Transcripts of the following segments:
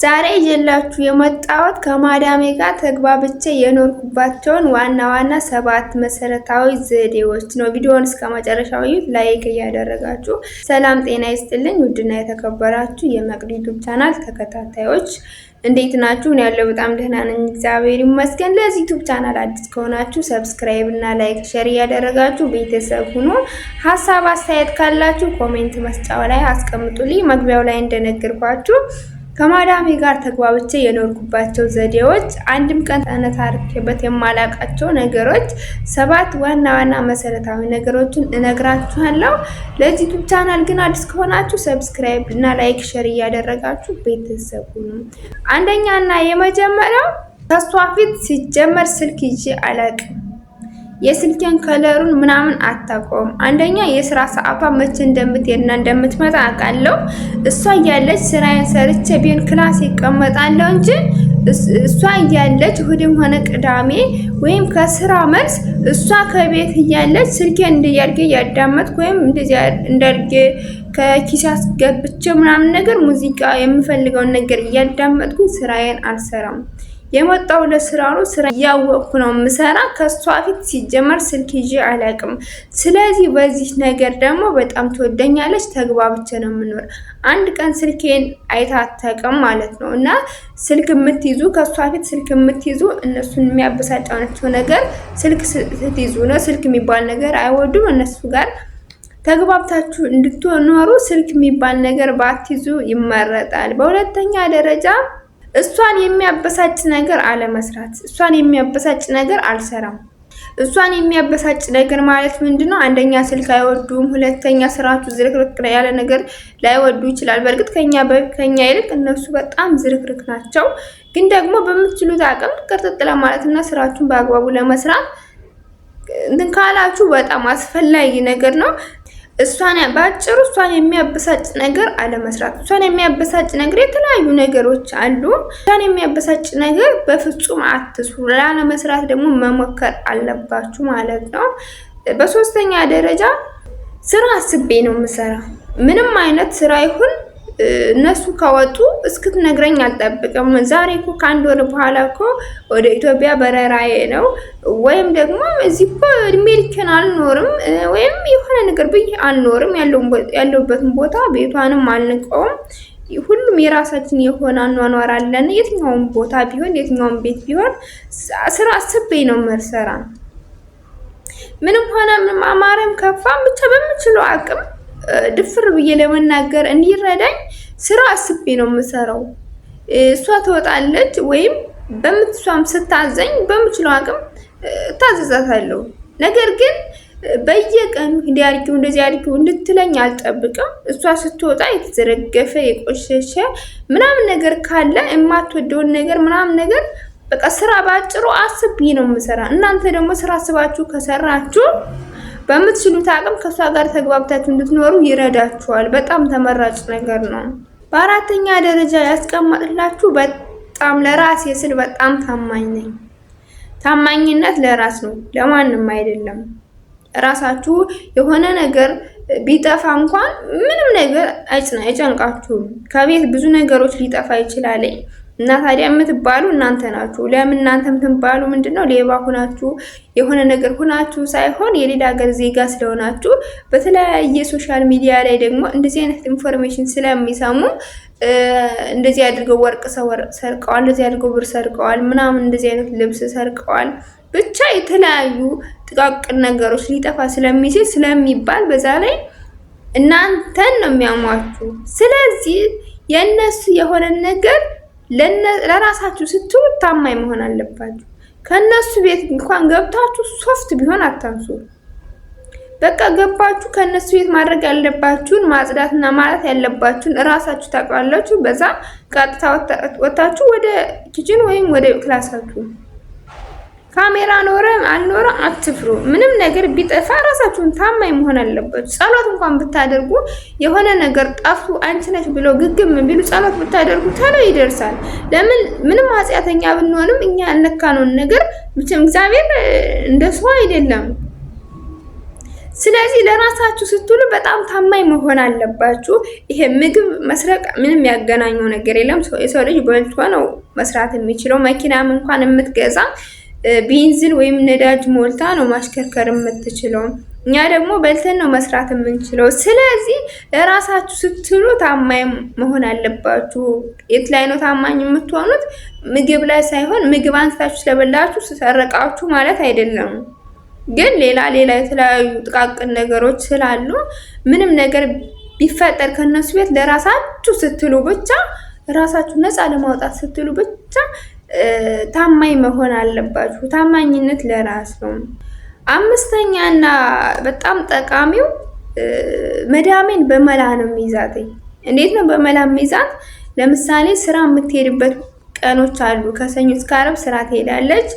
ዛሬ ይዤላችሁ የመጣሁት ከማዳሜ ጋር ተግባብቼ የኖርኩባቸውን ዋና ዋና 7 መሰረታዊ ዘዴዎች ነው። ቪዲዮውን እስከ መጨረሻው እዩት፣ like እያደረጋችሁ። ሰላም ጤና ይስጥልኝ ውድና የተከበራችሁ የመቅዲ ዩቲዩብ ቻናል ተከታታዮች እንዴት ናችሁ? እኔ ያለው በጣም ደህና ነኝ፣ እግዚአብሔር ይመስገን። ለዚህ ዩቲዩብ ቻናል አዲስ ከሆናችሁ subscribe እና like፣ share እያደረጋችሁ ቤተሰብ ሁኑ። ሀሳብ አስተያየት ካላችሁ comment መስጫው ላይ አስቀምጡልኝ። መግቢያው ላይ እንደነገርኳችሁ ከማዳሜ ጋር ተግባብቼ የኖርኩባቸው ዘዴዎች፣ አንድም ቀን ተነታርኬበት የማላቃቸው ነገሮች፣ 7 ዋና ዋና መሰረታዊ ነገሮችን እነግራችኋለሁ። ለዚህ ዩቲዩብ ቻናል ግን አዲስ ከሆናችሁ subscribe እና like፣ share እያደረጋችሁ ቤተሰብ ሁኑ። አንደኛና የመጀመሪያው ከሷ ፊት ሲጀመር ስልክ ይዤ አላቅም። የስልኬን color ኡን ምናምን አታውቀውም። አንደኛ የስራ ሰዓቷ መቼ እንደምትሄድና እንደምትመጣ አውቃለሁ። እሷ እያለች ስራዬን ሰርቼ ቢሆን class ይቀመጣለሁ እንጂ እሷ እያለች እሁድም ሆነ ቅዳሜ ወይም ከስራ መልስ እሷ ከቤት እያለች ስልኬን እንዲያርጌ እያዳመጥኩ ወይም እንደዚህ እንዳርጌ ከኪሴ አስገብቼ ምናምን ነገር ሙዚቃ የምፈልገውን ነገር እያዳመጥኩኝ ስራዬን አልሰራም። የመጣው ለስራ ነው። ስራ እያወቅኩ ነው የምሰራ። ከሷ ፊት ሲጀመር ስልክ ይዤ አላውቅም። ስለዚህ በዚህ ነገር ደግሞ በጣም ትወደኛለች። ተግባብቼ ነው የምኖር። አንድ ቀን ስልኬን አይታተቅም ማለት ነው። እና ስልክ የምትይዙ ከሷ ፊት ስልክ የምትይዙ እነሱን የሚያበሳጫቸው ነገር ስልክ ስትይዙ ነው። ስልክ የሚባል ነገር አይወዱም። እነሱ ጋር ተግባብታችሁ እንድትኖሩ ስልክ የሚባል ነገር ባትይዙ ይመረጣል። በሁለተኛ ደረጃ እሷን የሚያበሳጭ ነገር አለመስራት። እሷን የሚያበሳጭ ነገር አልሰራም። እሷን የሚያበሳጭ ነገር ማለት ምንድነው? አንደኛ ስልክ አይወዱም። ሁለተኛ ስራችሁ ዝርክርክ ያለ ነገር ላይወዱ ይችላል። በእርግጥ ከኛ ይልቅ እነሱ በጣም ዝርክርክ ናቸው። ግን ደግሞ በምትችሉት አቅም ቅርጥጥ ለማለትና ስራችሁን በአግባቡ ለመስራት እንትን ካላችሁ በጣም አስፈላጊ ነገር ነው። እሷን ባጭሩ እሷን የሚያበሳጭ ነገር አለመስራት። እሷን የሚያበሳጭ ነገር የተለያዩ ነገሮች አሉ። እሷን የሚያበሳጭ ነገር በፍጹም አትስሩ። ላለመስራት ደግሞ መሞከር አለባችሁ ማለት ነው። በሶስተኛ ደረጃ ስራ አስቤ ነው የምሰራ። ምንም አይነት ስራ ይሁን እነሱ ከወጡ እስክትነግረኝ አልጠብቅም። ዛሬ እኮ ከአንድ ወር በኋላ እኮ ወደ ኢትዮጵያ በረራዬ ነው፣ ወይም ደግሞ እዚህ እኮ እድሜ ልኬን አልኖርም፣ ወይም የሆነ ነገር ብዬ አልኖርም። ያለሁበትን ቦታ ቤቷንም አልንቀውም። ሁሉም የራሳችን የሆነ አኗኗር አለን። የትኛውም ቦታ ቢሆን የትኛውም ቤት ቢሆን ስራ አስቤ ነው የምሰራ። ምንም ሆነ ምንም አማረም ከፋም ብቻ በምችለው አቅም ድፍር ብዬ ለመናገር እንዲረዳኝ ስራ አስቤ ነው የምሰራው። እሷ ትወጣለች ወይም በምትሷም ስታዘኝ በምችለው አቅም እታዘዛታለሁ። ነገር ግን በየቀኑ እንዲህ አድርጊው እንደዚህ አድርጊው እንድትለኝ አልጠብቅም። እሷ ስትወጣ የተዘረገፈ የቆሸሸ ምናምን ነገር ካለ የማትወደውን ነገር ምናምን ነገር በቃ ስራ ባጭሩ አስቤ ነው የምሰራ። እናንተ ደግሞ ስራ አስባችሁ ከሰራችሁ በምትችሉት አቅም ከእሷ ጋር ተግባብታችሁ እንድትኖሩ ይረዳችኋል። በጣም ተመራጭ ነገር ነው። በአራተኛ ደረጃ ያስቀመጥላችሁ በጣም ለራሴ ስል በጣም ታማኝ ነኝ። ታማኝነት ለራስ ነው፣ ለማንም አይደለም። ራሳችሁ የሆነ ነገር ቢጠፋ እንኳን ምንም ነገር አይጨንቃችሁም። ከቤት ብዙ ነገሮች ሊጠፋ ይችላል። እና ታዲያ የምትባሉ እናንተ ናችሁ። ለምን እናንተ የምትባሉ ምንድነው? ሌባ ሁናችሁ የሆነ ነገር ሁናችሁ ሳይሆን የሌላ ሀገር ዜጋ ስለሆናችሁ በተለያየ social media ላይ ደግሞ እንደዚህ አይነት information ስለሚሰሙ እንደዚህ አድርገው ወርቅ ሰርቀዋል፣ እንደዚህ አድርገው ብር ሰርቀዋል፣ ምናምን እንደዚህ አይነት ልብስ ሰርቀዋል፣ ብቻ የተለያዩ ጥቃቅን ነገሮች ሊጠፋ ስለሚችል ስለሚባል በዛ ላይ እናንተን ነው የሚያሟችሁ። ስለዚህ የእነሱ የሆነ ነገር ለራሳችሁ ስትሉ ታማኝ መሆን አለባችሁ። ከነሱ ቤት እንኳን ገብታችሁ ሶፍት ቢሆን አታንሱ። በቃ ገባችሁ ከነሱ ቤት ማድረግ ያለባችሁን ማጽዳትና ማለት ያለባችሁን እራሳችሁ ታውቃላችሁ። በዛ ቀጥታ ወጣችሁ ወደ kitchen ወይም ወደ class ኣችሁ። ካሜራ ኖረ አልኖረ አትፍሩ። ምንም ነገር ቢጠፋ ራሳችሁን ታማኝ መሆን አለባችሁ። ጸሎት እንኳን ብታደርጉ የሆነ ነገር ጠፉ አንቺ ነሽ ብሎ ግግም ቢሉ ጸሎት ብታደርጉ ተሎ ይደርሳል። ለምን ምንም ኃጢአተኛ ብንሆንም እኛ ያልነካነውን ነገር ብቻም እግዚአብሔር እንደሱ አይደለም። ስለዚህ ለራሳችሁ ስትሉ በጣም ታማኝ መሆን አለባችሁ። ይሄ ምግብ መስረቅ ምንም ያገናኘው ነገር የለም። የሰው ልጅ በልቶ ነው መስራት የሚችለው። መኪናም እንኳን የምትገዛ ቤንዚን ወይም ነዳጅ ሞልታ ነው ማሽከርከር የምትችለው። እኛ ደግሞ በልተን ነው መስራት የምንችለው። ስለዚህ ለራሳችሁ ስትሉ ታማኝ መሆን አለባችሁ። የት ላይ ነው ታማኝ የምትሆኑት? ምግብ ላይ ሳይሆን ምግብ አንስታችሁ ስለበላችሁ ሰረቃችሁ ማለት አይደለም። ግን ሌላ ሌላ የተለያዩ ጥቃቅን ነገሮች ስላሉ ምንም ነገር ቢፈጠር ከነሱ ቤት ለራሳችሁ ስትሉ ብቻ፣ ራሳችሁ ነፃ ለማውጣት ስትሉ ብቻ ታማኝ መሆን አለባችሁ። ታማኝነት ለራስ ነው። አምስተኛ እና በጣም ጠቃሚው መዳሜን በመላ ነው የሚይዛት። እንዴት ነው በመላ የሚይዛት? ለምሳሌ ስራ የምትሄድበት ቀኖች አሉ። ከሰኞ እስከ ዓርብ ስራ ትሄዳለች።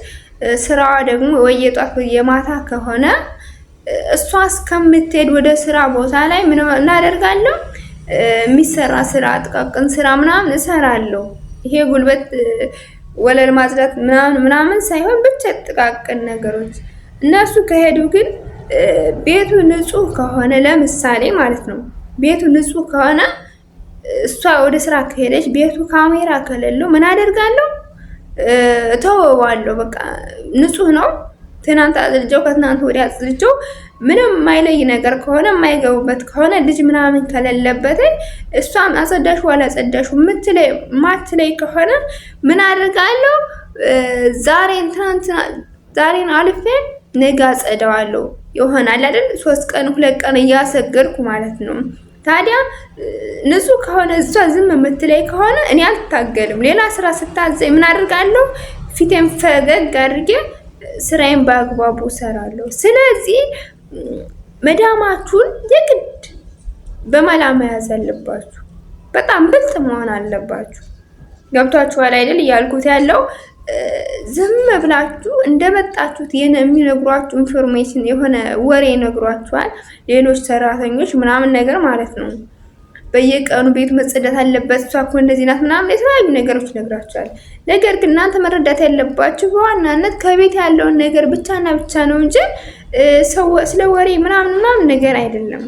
ስራዋ ደግሞ ወይ የጧት ወይ የማታ ከሆነ እሷ እስከምትሄድ ወደ ስራ ቦታ ላይ ምን እናደርጋለሁ? የሚሰራ ስራ፣ ጥቃቅን ስራ ምናምን እሰራለሁ። ይሄ ጉልበት ወለል ማጽዳት ምናምን ምናምን ሳይሆን ብቻ ጥቃቅን ነገሮች። እነሱ ከሄዱ ግን ቤቱ ንጹህ ከሆነ፣ ለምሳሌ ማለት ነው፣ ቤቱ ንጹህ ከሆነ፣ እሷ ወደ ስራ ከሄደች ቤቱ ካሜራ ከሌለው ምን አደርጋለሁ? እተወዋለሁ። በቃ ንጹህ ነው። ትናንት አጽድቼው ከትናንት ወዲያ አጽድቼው ምንም የማይለይ ነገር ከሆነ፣ የማይገቡበት ከሆነ፣ ልጅ ምናምን ከሌለበት፣ እሷም አጸዳሹ አላጸዳሹ የምትለይ ማትለይ ከሆነ ምን አደርጋለሁ? ዛሬን ትናንትና ዛሬን አልፌ ነገ አጸዳዋለሁ ይሆናል አይደል? 3 ቀን 2 ቀን እያሰገድኩ ማለት ነው። ታዲያ ንጹህ ከሆነ፣ እሷ ዝም የምትለይ ከሆነ እኔ አልታገልም። ሌላ ስራ ስታዘኝ ምን አድርጋለሁ? ፊቴን ፈገግ አድርጌ ስራዬን በአግባቡ እሰራለሁ። ስለዚህ መዳማችሁን የግድ በመላ መያዝ አለባችሁ። በጣም ብልጥ መሆን አለባችሁ። ገብቷችኋል አይደል? እያልኩት ያለው ዝም ብላችሁ እንደመጣችሁት የሚነግሯችሁ information የሆነ ወሬ ይነግሯችኋል፣ ሌሎች ሰራተኞች ምናምን ነገር ማለት ነው። በየቀኑ ቤቱ መጸዳት አለበት፣ እሷ እኮ እንደዚህ ናት ምናምን የተለያዩ ነገሮች ይነግራችኋል። ነገር ግን እናንተ መረዳት ያለባችሁ በዋናነት ከቤት ያለውን ነገር ብቻና ብቻ ነው እንጂ ሰው ስለ ወሬ ምናምን ምናምን ነገር አይደለም።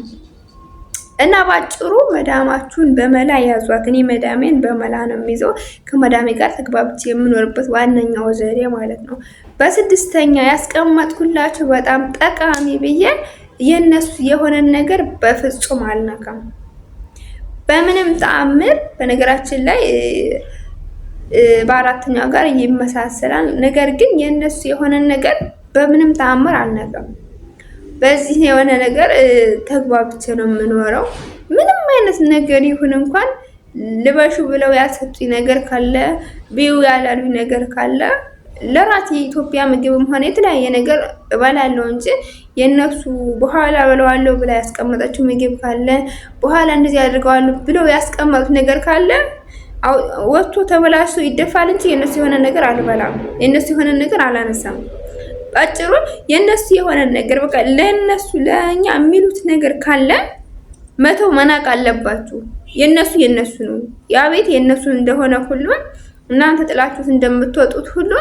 እና ባጭሩ መዳማችሁን በመላ ያዟት። እኔ መዳሜን በመላ ነው የሚይዘው። ከመዳሜ ጋር ተግባብቼ የምኖርበት ዋነኛው ዘዴ ማለት ነው። በስድስተኛ ያስቀመጥኩላችሁ በጣም ጠቃሚ ብዬ የእነሱ የሆነን ነገር በፍጹም አልነካም። በምንም ተአምር። በነገራችን ላይ በአራተኛው ጋር ይመሳሰላል። ነገር ግን የእነሱ የሆነን ነገር በምንም ተአምር አልነካም። በዚህ የሆነ ነገር ተግባብቼ ነው የምኖረው። ምንም አይነት ነገር ይሁን እንኳን ልበሹ ብለው ያልሰጡኝ ነገር ካለ፣ ቢዩ ያላሉኝ ነገር ካለ ለራት የኢትዮጵያ ምግብም ሆነ የተለያየ ነገር እበላለሁ እንጂ የእነሱ በኋላ በለዋለሁ ብላ ያስቀመጠችው ምግብ ካለ፣ በኋላ እንደዚህ አድርገዋለሁ ብለው ያስቀመጡት ነገር ካለ ወጥቶ ተበላሽቶ ይደፋል እንጂ የእነሱ የሆነ ነገር አልበላም። የእነሱ የሆነ ነገር አላነሳም። ባጭሩ የእነሱ የሆነ ነገር በቃ ለእነሱ ለእኛ የሚሉት ነገር ካለ መተው መናቅ አለባችሁ። የእነሱ የእነሱ ነው። ያ ቤት የእነሱ እንደሆነ ሁሉ፣ እናንተ ጥላችሁት እንደምትወጡት ሁሉ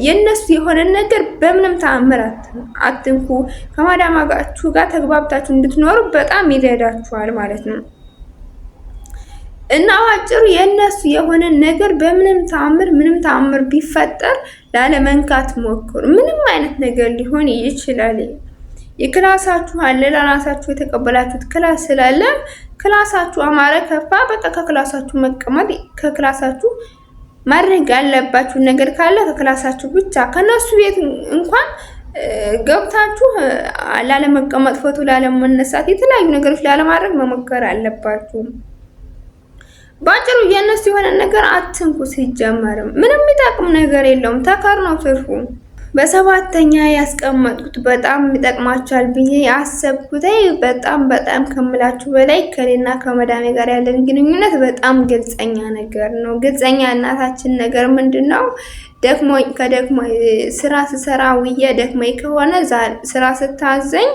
የእነሱ የሆነ ነገር በምንም ተአምር አትንኩ። ከማዳማችሁ ጋር ተግባብታችሁ እንድትኖሩ በጣም ይረዳችኋል ማለት ነው። እና ባጭሩ የእነሱ የሆነ ነገር በምንም ተአምር፣ ምንም ተአምር ቢፈጠር ላለመንካት ሞክሩ። ምንም አይነት ነገር ሊሆን ይችላል። የክላሳችሁ አለ፣ ለራሳችሁ የተቀበላችሁት class ስላለ ክላሳችሁ አማረ ከፋ በቃ ከክላሳችሁ መቀመጥ፣ ከክላሳችሁ ማድረግ ያለባችሁ ነገር ካለ ከክላሳችሁ ብቻ፣ ከነሱ ቤት እንኳን ገብታችሁ ላለመቀመጥ፣ ፎቶ ላለመነሳት፣ የተለያዩ ነገሮች ላለማድረግ መሞከር አለባችሁ። ባጭሩ የእነሱ የሆነ ነገር አትንኩ። ሲጀመርም ምንም የሚጠቅም ነገር የለውም። ተከር ነው ትርፉ። በሰባተኛ ያስቀመጥኩት በጣም ይጠቅማቸዋል ብዬ ያሰብኩት፣ በጣም በጣም ከምላችሁ በላይ ከኔና ከመዳሜ ጋር ያለን ግንኙነት በጣም ግልጸኛ ነገር ነው። ግልጸኛ እናታችን ነገር ምንድን ነው? ደክሞኝ ከደክሞ ስራ ስሰራ ውዬ ደክሞኝ ከሆነ፣ ስራ ስታዘኝ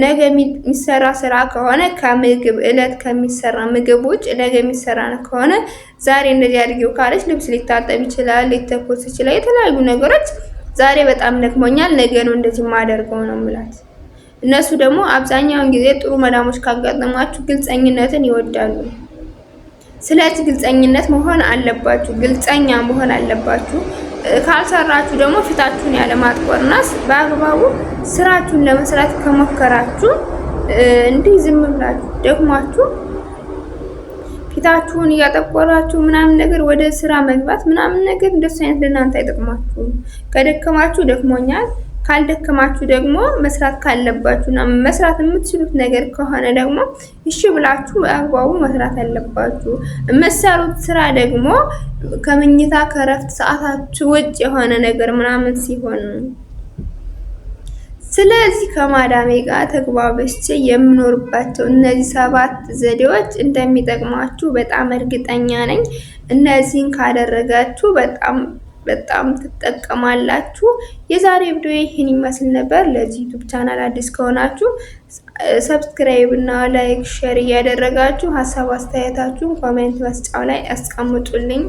ነገ የሚሰራ ስራ ከሆነ፣ ከምግብ እለት ከሚሰራ ምግብ ውጭ ነገ የሚሰራ ከሆነ፣ ዛሬ እንደዚህ አድርጊው ካለች ልብስ ሊታጠብ ይችላል፣ ሊተኮስ ይችላል፣ የተለያዩ ነገሮች፣ ዛሬ በጣም ደክሞኛል፣ ነገ ነው እንደዚህ ማደርገው ነው የምላት። እነሱ ደግሞ አብዛኛውን ጊዜ ጥሩ መዳሞች ካጋጠሟችሁ ግልፀኝነትን ይወዳሉ። ስለዚህ ግልፀኝነት መሆን አለባችሁ፣ ግልፀኛ መሆን አለባችሁ። ካልሰራችሁ ደግሞ ፊታችሁን ያለማጥቆርና በአግባቡ ስራችሁን ለመስራት ከሞከራችሁ እንዲህ ዝም ብላችሁ ደክሟችሁ ፊታችሁን እያጠቆራችሁ ምናምን ነገር ወደ ስራ መግባት ምናምን ነገር እንደሱ አይነት ለእናንተ አይጠቅማችሁም። ከደከማችሁ ደክሞኛል፣ ካልደከማችሁ ደግሞ መስራት ካለባችሁ እና መስራት የምትችሉት ነገር ከሆነ ደግሞ እሺ ብላችሁ በአግባቡ መስራት አለባችሁ። የምትሰሩት ስራ ደግሞ ከምኝታ ከረፍት ሰዓታችሁ ውጭ የሆነ ነገር ምናምን ሲሆን፣ ስለዚህ ከማዳሜ ጋር ተግባብቼ የምኖርባቸው እነዚህ 7 ዘዴዎች እንደሚጠቅሟችሁ በጣም እርግጠኛ ነኝ። እነዚህን ካደረጋችሁ በጣም በጣም ትጠቀማላችሁ። የዛሬ ቪዲዮ ይህን ይመስል ነበር። ለዚህ YouTube channel አዲስ ከሆናችሁ subscribe እና like፣ share እያደረጋችሁ ሀሳብ አስተያየታችሁን comment መስጫው ላይ አስቀምጡልኝ።